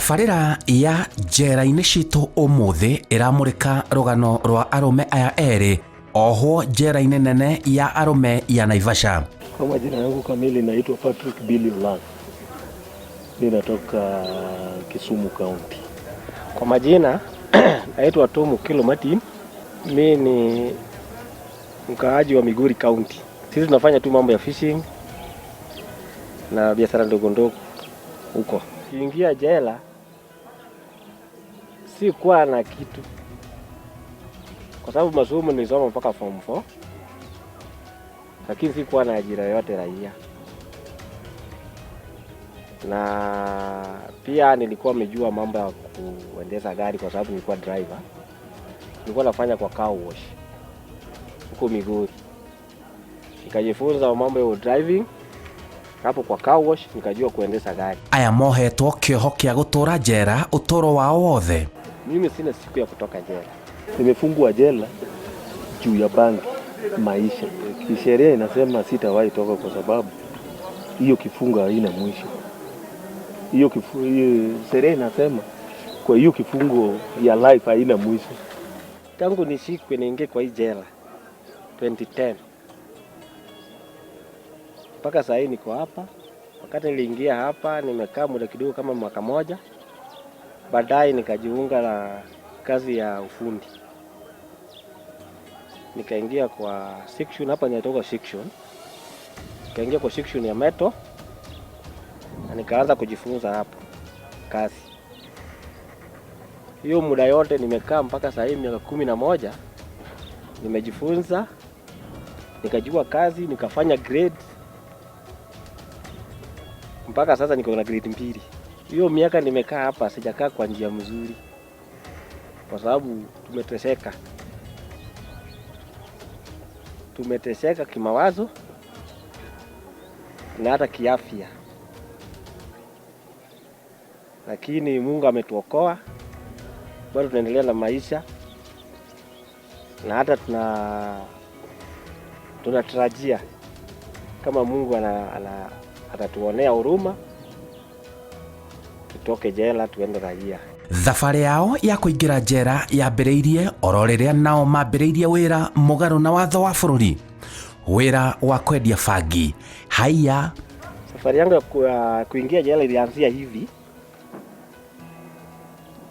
Tabarĩra ya njera-inĩ citũ ũmũthĩ ĩramũrĩka rũgano rwa arũme aya erĩ ohwo njera-inĩ nene ya arũme ya Naivasha. Kwa majina yangu kamili naitwa Patrick Billy Olang. Ninatoka Kisumu County. Kwa majina naitwa Tom Kilo Martin. Mi ni mkaaji wa Migori County. Sisi tunafanya tu mambo ya fishing na biashara ndogo ndogo huko. Kiingia jela si kuwa na kitu, kwa sababu masomo nilisoma mpaka form 4, lakini sikuwa na ajira yoyote raia, na pia nilikuwa nimejua mambo ya kuendesha gari kwa sababu nilikuwa driver. Nilikuwa nafanya kwa car wash huko Migori, nikajifunza mambo ya driving hapo kwa car wash, nikajua kuendesha gari. Aya mohetwo kĩoho kĩa gũtũra njera ũtũro wao wothe. Mimi sina siku ya kutoka jela. Nimefungwa jela juu ya bangi maisha. Kisheria inasema sitawahi toka kwa sababu hiyo kifungo haina mwisho. Hiyo sheria inasema kwa hiyo kifungo ya life haina mwisho. Tangu nishikwe niingie kwa hii jela 2010 mpaka saa hii niko hapa. Wakati niliingia hapa nimekaa muda kidogo kama mwaka moja, baadaye nikajiunga na kazi ya ufundi, nikaingia kwa section hapa, inatoka section, nikaingia kwa section ya metal na nikaanza kujifunza hapo kazi hiyo. Muda yote nimekaa mpaka saa hii miaka 11, nimejifunza nikajua kazi, nikafanya grade mpaka sasa niko na grade 2. Hiyo miaka nimekaa hapa sijakaa kwa njia mzuri, kwa sababu tumeteseka, tumeteseka kimawazo na hata kiafya, lakini Mungu ametuokoa, bado tunaendelea na maisha na hata tunatarajia kama Mungu atatuonea huruma tutoke jela tuende raia. Thabarĩ yao ya kũingĩra njera yambĩrĩirie oro rĩrĩa nao mambĩrĩirie wĩra mũgarũ na watho wa bũrũri, wĩra wa kwendia bangi haiya. Safari yangu ya kuingia jela ilianzia hivi,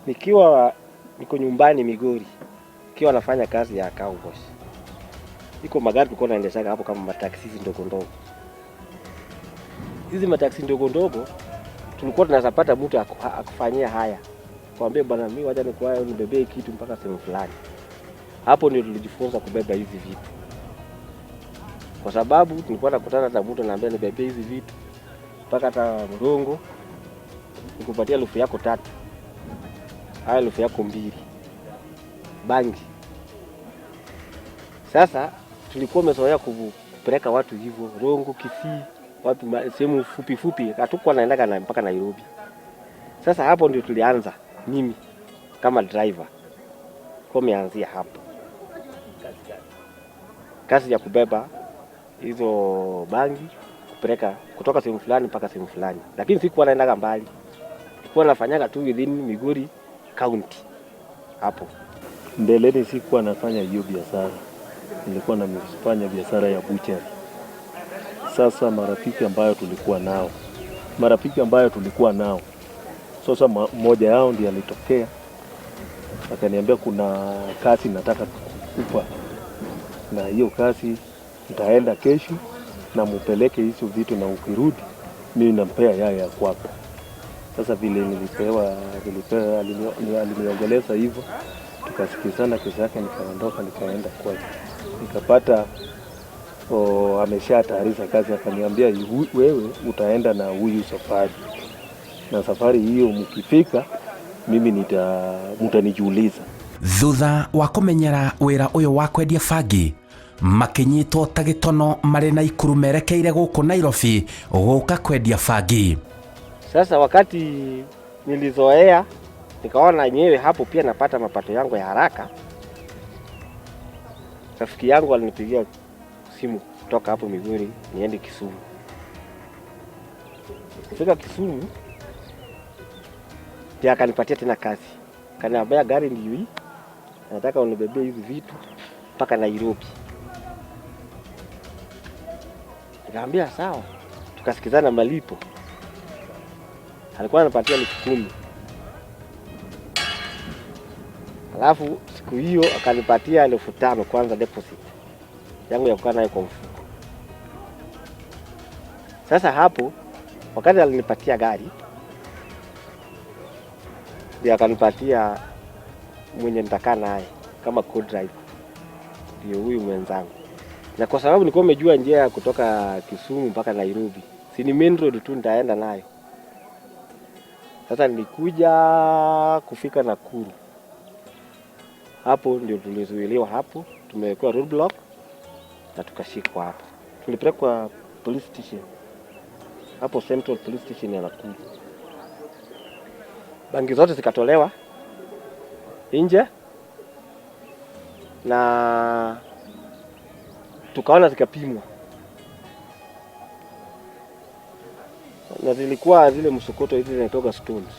nikiwa niko nyumbani Migori, nikiwa nafanya kazi ya car wash. Iko magari tulikuwa tunaendeshaga hapo kama mataksi hizi ndogo ndogo. Hizi mataksi ndogo ndogo tulikuwa tunaweza pata mtu akufanyia haya, kwambia bwana, mimi wacha nikuaye nibebee kitu mpaka sehemu fulani. Hapo ndio tulijifunza kubeba hizi vitu, kwa sababu tulikuwa tunakutana na mtu anaambia nibebee hizi vitu mpaka hata Mrongo, nikupatia elfu yako 3, haya elfu yako 2 bangi. Sasa tulikuwa tumezoea kupeleka watu hivyo Rongo, Kisii, wapi sehemu fupi fupi, hatukuwa naendaga na mpaka Nairobi. Sasa hapo ndio tulianza, mimi kama driver kwa nimeanzia hapo kazi ya kubeba hizo bangi kupeleka kutoka sehemu fulani mpaka sehemu fulani, lakini sikuwa naendaga mbali, nilikuwa nafanyaga tu within Migori County hapo. Mbeleni sikuwa nafanya hiyo biashara, nilikuwa nafanya biashara ya butchery. Sasa marafiki ambayo tulikuwa nao, sasa mmoja yao ndiye alitokea akaniambia kuna kazi nataka kukupa, na hiyo kazi nitaenda kesho na mupeleke hizo vitu, na ukirudi mimi nampea yaya ya kwako. Sasa vile aliniongeleza hivyo, tukasikizana. Kesho yake nikaondoka nikaenda kwake, nikapata ameshatayarisha kazi. Akaniambia wewe utaenda na huyu safari, na safari hiyo mkifika mimi mtanijuliza. Thutha wa kũmenyera wĩra ũyũ wa kwendia bangi, makĩnyitwo ta gĩtono marĩ na ikuru merekeire gũkũ Nairobi gũka kwendia bangi. Sasa wakati nilizoea nikaona nyewe hapo pia napata mapato yangu ya haraka. Rafiki yangu alinipigia simu kutoka hapo Migori niende Kisumu. Kufika Kisumu Ndiye akanipatia tena kazi, kaniambia gari ndio hii, nataka unibebee hivi vitu mpaka Nairobi. Nikamwambia sawa, tukasikizana malipo. Alikuwa anapatia 10,000. Alafu siku hiyo akanipatia 5,000 kwanza deposit yangu ya kukaa nayo kwa mfuko. Sasa hapo wakati alinipatia gari ndio akanipatia mwenye nitakaa naye kama co-driver, ndio huyu mwenzangu. Na kwa sababu nilikuwa nimejua njia ya kutoka Kisumu mpaka Nairobi, si ni main road tu nitaenda nayo. Sasa nilikuja kufika Nakuru, hapo ndio tulizuiliwa hapo, tumewekewa roadblock na tukashikwa hapo. Tulipelekwa police station hapo Central Police Station ya Nakuru. Bangi zote zikatolewa nje na tukaona zikapimwa, na zilikuwa zile msokoto hizi zinatoka stones,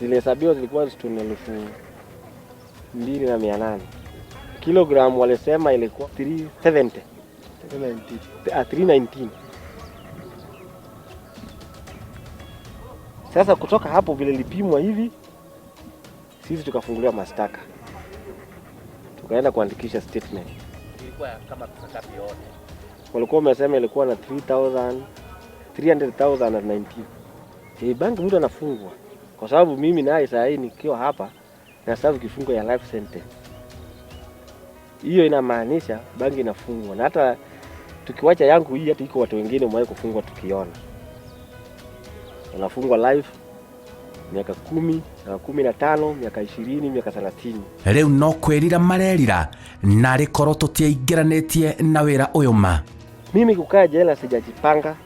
zilihesabiwa zilikuwa stone 2,800. Kilogram walisema ilikuwa 370, 319. Sasa kutoka hapo vile lipimwa hivi, sisi tukafunguliwa mashtaka, tukaenda kuandikisha statement. Ilikuwa kama pesa ngapi yote? Walikuwa wamesema ilikuwa na 300,019. Bangi mtu anafungwa kwa sababu mimi naye saa hii nikiwa hapa na serve kifungo ya life sentence. Hiyo inamaanisha bangi inafungwa, na hata tukiwacha yangu hii, hata iko watu wengine wamewahi kufungwa, tukiona wanafungwa life miaka 10, miaka 15, miaka 20, miaka 30. Rĩu no kwĩrira marerira narĩ korwo tũtiaingĩranĩtie na wĩra ũyũ ma. Mimi kukaa jela sijajipanga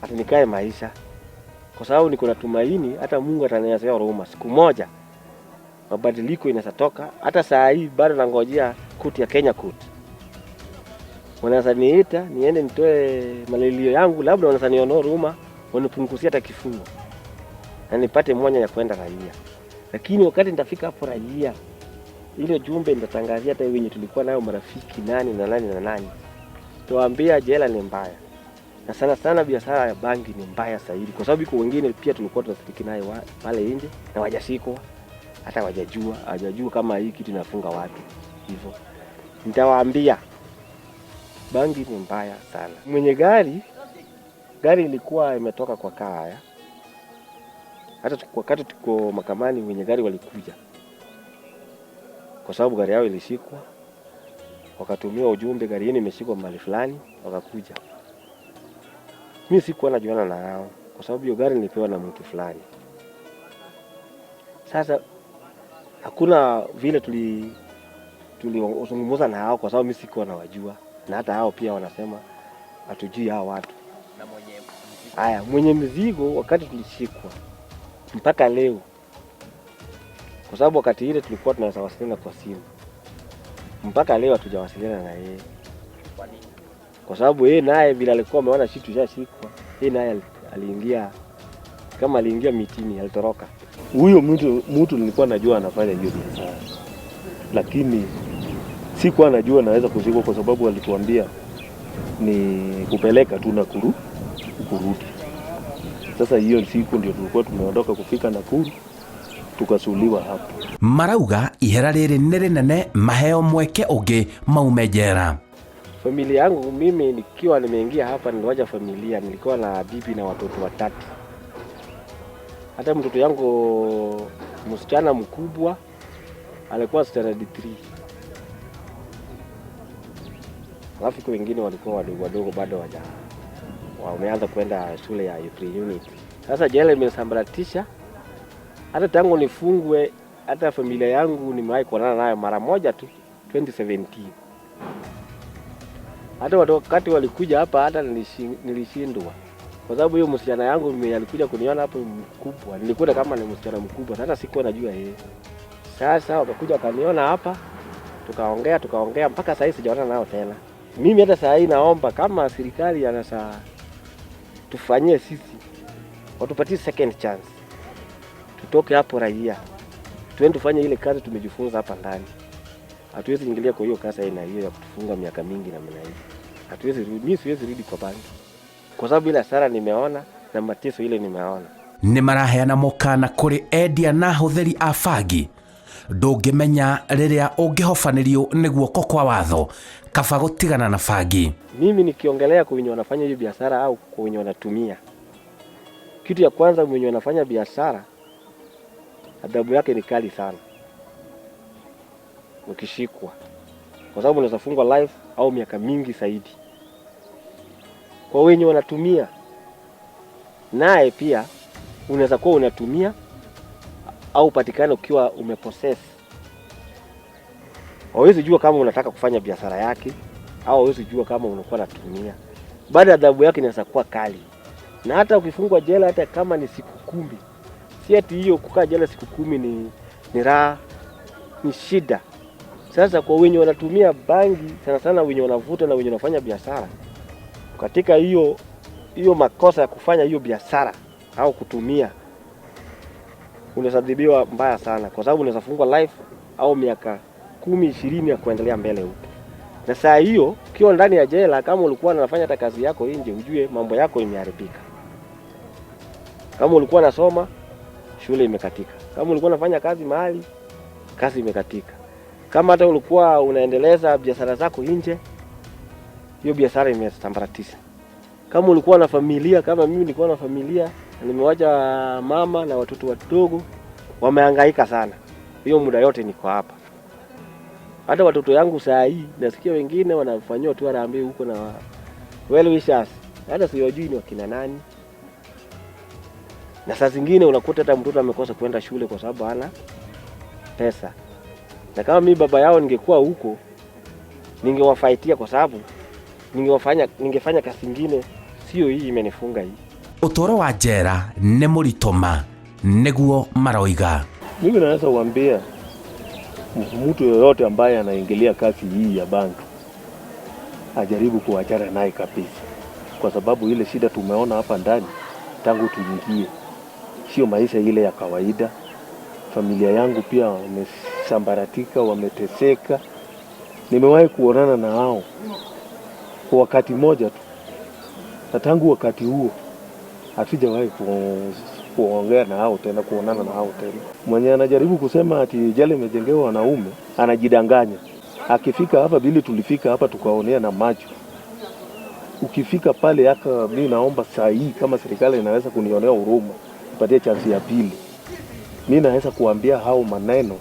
ati nikae maisha, kwa sababu niko na tumaini hata Mungu ataniwezea huruma siku moja, mabadiliko inaweza toka. Hata saa hii bado nangojea koti ya Kenya Court, wanaweza niita niende nitoe malilio yangu, labda wanaweza niondoa huruma, wanipunguzie hata kifungo na nipate mwanya ya kwenda raia. Lakini wakati nitafika hapo raia, ile jumbe nitatangazia hata wenye tulikuwa nayo marafiki nani na nani na nani, tuwaambia jela ni mbaya, na sana sana biashara ya bangi ni mbaya zaidi, kwa sababu iko wengine pia tulikuwa tunashiriki naye pale nje na wajashikwa, hata hawajajua kama hii kitu inafunga watu hivyo. Nitawaambia bangi ni mbaya sana. Mwenye gari, gari ilikuwa imetoka kwa kaya, hata wakati tuko mahakamani wenye gari walikuja, kwa sababu gari yao ilishikwa, wakatumia ujumbe gari yenu imeshikwa mahali fulani, wakakuja. Mimi sikuwa najuana na hao kwa sababu hiyo gari nilipewa na mtu fulani. Sasa hakuna vile tulizungumza na hao kwa sababu mimi sikuwa nawajua, na hata hao pia wanasema hatujui hao watu. Na mwenye mzigo. Haya, mwenye mzigo wakati tulishikwa mpaka leo, kwa sababu wakati ile tulikuwa tunaweza wasiliana kwa simu, mpaka leo hatujawasiliana na yeye. Kwa nini? Kwa sababu yeye naye vile alikuwa ameona sisi tushashikwa, yeye naye aliingia kama aliingia mitini, alitoroka. Huyo mtu nilikuwa najua anafanya hiyo biashara, lakini sikuwa najua naweza kushikwa, kwa sababu alituambia ni kupeleka tu Nakuru kurudi. Sasa hiyo siku ndio tulikuwa tumeondoka kufika Nakuru, tukasuliwa hapo. Marauga ihera rĩrĩ nĩ rĩnene, maheo mweke ũngĩ maume njera. Familia yangu mimi nikiwa nimeingia hapa niliwacha familia, nilikuwa na bibi na watoto watatu. Hata mtoto yangu msichana mkubwa alikuwa standard 3. Alafu kwa wengine walikuwa wadogo wadogo bado wameanza kwenda shule ya pre-unit. Sasa jela imesambaratisha. Hata tangu nifungwe, hata familia yangu nimewahi kuonana nayo mara moja tu 2017. Hata wakati walikuja hapa hata nilishindwa. Kwa sababu hiyo msichana yangu mwenye alikuja kuniona hapo mkubwa, nilikuwa kama ni msichana mkubwa, hata sikuwa najua yeye. Sasa wakakuja wakaniona hapa, tukaongea mpaka saa hii sijaona nao tena. Mimi hata saa hii naomba kama serikali anasa tufanyie sisi Watupatie second chance, tutoke hapo raia, tuende tufanye ile kazi tumejifunza hapa ndani. Hatuwezi ingilia kwa hiyo kazi aina hiyo ya kutufunga miaka mingi namna hii. Hatuwezi rudi, mimi siwezi rudi kwa bangi kwa sababu ile hasara nimeona na mateso ile nimeona. Nĩ maraheana mũkana kũrĩ endia na ahũthĩri a bangi. Ndũngĩmenya rĩrĩa ũngĩhobanĩrio nĩ guoko kwa watho, kaba gũtigana na bangi. Mimi nikiongelea kwa wenye wanafanya hiyo biashara au kwa wenye wanatumia, kitu ya kwanza, mwenye wanafanya biashara adhabu yake ni kali sana ukishikwa, kwa sababu unaweza fungwa life au miaka mingi zaidi. Kwa wenye wanatumia naye pia unaweza kuwa unatumia au upatikane ukiwa umepossess. Hawezi jua kama unataka kufanya biashara yake au hawezi jua kama unakuwa unatumia. Baada ya adhabu yake inaweza kuwa kali, na hata ukifungwa jela hata kama ni siku 10, si ati hiyo kukaa jela siku 10 ni raha, ni shida. Sasa kwa wenye wanatumia bangi sana sana, wenye wanavuta na wenye wanafanya biashara, katika hiyo makosa ya kufanya hiyo biashara au kutumia, unaweza mbaya sana, kwa sababu unaweza fungwa life au miaka 10, 20 ya kuendelea mbele huko. Na saa hiyo ukiwa ndani ya jela, kama ulikuwa unafanya hata kazi yako nje, ujue mambo yako imeharibika. Kama ulikuwa unasoma, shule imekatika. Kama ulikuwa unafanya kazi mahali, kazi imekatika. Kama hata ulikuwa unaendeleza biashara zako nje, hiyo biashara imesambaratisha. Kama ulikuwa na familia, kama mimi nilikuwa na familia, nimewacha mama na watoto wadogo, wamehangaika sana. Hiyo muda yote niko hapa. Hata watoto yangu saa hii nasikia wengine wanafanyiwa tu harambee huko na well wishers, hata siwajui ni wakina nani. Na saa zingine unakuta hata mtoto amekosa kwenda shule kwa sababu hana pesa. Na kama mimi baba yao ningekuwa huko, ningewafaitia kwa sababu ningefanya kazi nyingine, sio hii imenifunga hii. Ũtũũro wa njera nĩ mũritũ ma, nĩguo maroiga. Mimi naweza kuambia mtu yoyote ambaye anaingilia kazi hii ya banki ajaribu kuachana naye kabisa, kwa sababu ile shida tumeona hapa ndani tangu tuingie sio maisha ile ya kawaida. Familia yangu pia wamesambaratika, wameteseka. Nimewahi kuonana na hao kwa wakati mmoja tu, na tangu wakati huo hatujawahi kuongea na hao tena, kuonana na hao tena. Mwenye anajaribu kusema ati jela imejengewa wanaume anajidanganya. Akifika hapa, vile tulifika hapa tukaonea na macho. Ukifika pale haka, mimi naomba saa hii kama serikali inaweza kunionea huruma, ipatie chance ya pili. Mimi naweza kuambia hao maneno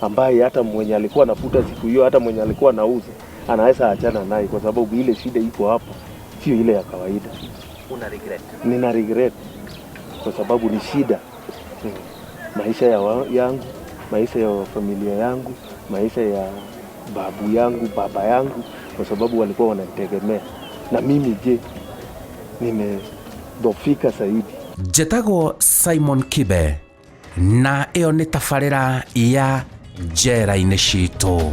ambaye hata mwenye alikuwa anafuta siku hiyo, hata mwenye alikuwa anauza anaweza achana naye, kwa sababu ile shida iko hapa sio ile ya kawaida. Una regret? Nina regret kwa sababu ni shida. Maisha yangu, maisha ya familia yangu, maisha ya babu yangu, baba yangu, kwa sababu walikuwa wananitegemea. Na mimi je, nimedhofika zaidi. Njetagwo Simon Kibe, na ĩyo nĩ tabarĩra ya Njera-inĩ Citũ.